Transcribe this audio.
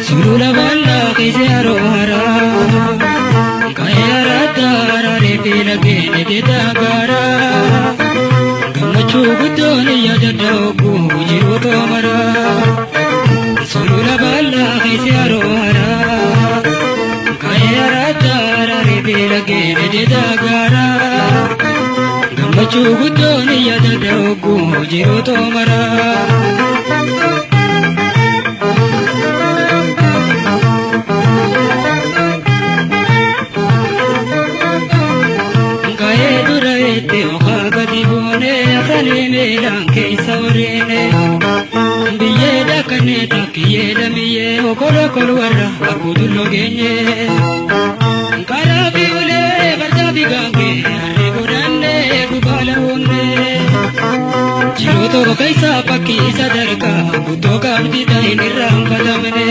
Sulula bal'aa keessa yeroo haraa ka'ee araddaa araaree fi lageen edetaa gaaraa gammachuu guddoon yaadadha ogguu jiru toomaraa. Sulula bal'aa keessa yeroo haraa ka'ee araddaa araaree fi lageen edetaa gaaraa gammachuu guddoon yaadadha ogguu jiru toomaraa. Ka'ee dura itti okaa gadi buunee afanii miilaan keessa wareene. Biyyee daakannee takkiyyee lamiyyee okolo kol warra harkuutulloo geenye. Karaa fi ulee barjaa fi gaangee harree godhannee gubaala uumne. Jiruu tokko keessa fakkii sadarkaa guddoo qabdi ta'in irraanfatamne.